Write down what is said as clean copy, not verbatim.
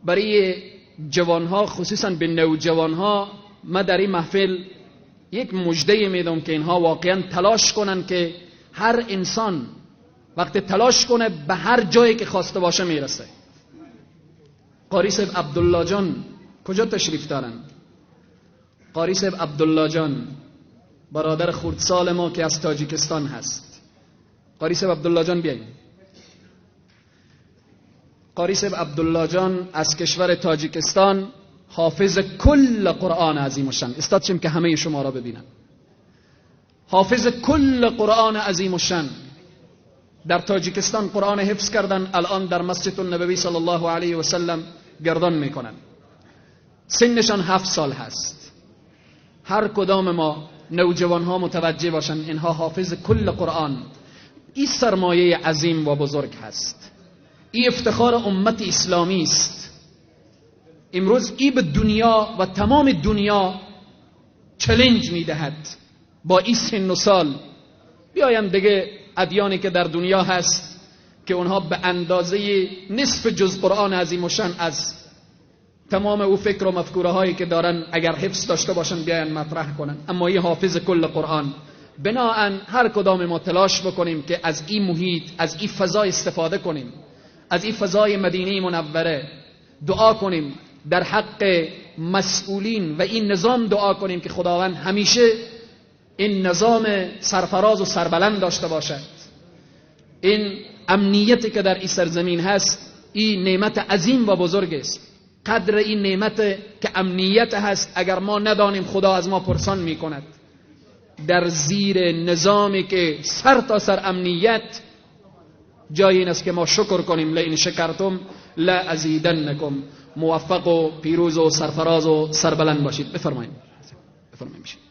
برای جوانها، خصوصا به نوجوانها، ما در این محفل یک مژده میدم که اینها واقعا تلاش کنن که هر انسان وقتی تلاش کنه به هر جایی که خواسته باشه میرسه. قاری صاحب عبدالله جان کجا تشریف دارن؟ قاری صاحب عبدالله جان برادر خردسال ما که از تاجیکستان هست. قاری صاحب عبدالله جان بیاین. قاری صاحب عبدالله جان از کشور تاجیکستان، حافظ کل قرآن عظیم الشان. استاد شیم که همه شما را ببینن. حافظ کل قرآن عظیم الشان، در تاجیکستان قرآن حفظ کردن، الان در مسجد النبوی صلی الله علیه و سلم گردان میکنن. سنشان 7 سال هست. هر کدام ما نوجوان ها متوجه باشن اینها حافظ کل قرآن. این سرمایه عظیم و بزرگ هست، این افتخار امت اسلامی است. امروز ای به دنیا و تمام دنیا چلنج میدهد با این سن و سال. بیایم دیگه ادیانی که در دنیا هست که اونها به اندازه نصف جز قرآن عظیم الشان از تمام او فکر و مفکوره هایی که دارن اگر حفظ داشته باشن بیاین مطرح کنن، اما این حافظ کل قرآن. بناهن هر کدام ما تلاش بکنیم که از این محیط، از این فضا استفاده کنیم، از این فضای مدینه منوره دعا کنیم در حق مسئولین و این نظام، دعا کنیم که خداوند همیشه این نظام سرفراز و سربلند داشته باشد. این امنیتی که در این سرزمین هست، این نعمت عظیم و بزرگ است. قدر این نعمت که امنیت هست اگر ما ندانیم خدا از ما پرسان میکند. در زیر نظامی که سر تا سر امنیت، جای این است که ما شکر کنیم. لئن شکرتم لازیدنکم. موفق و پیروز و سرفراز و سربلند باشید. بفرمایید. بفرمایید.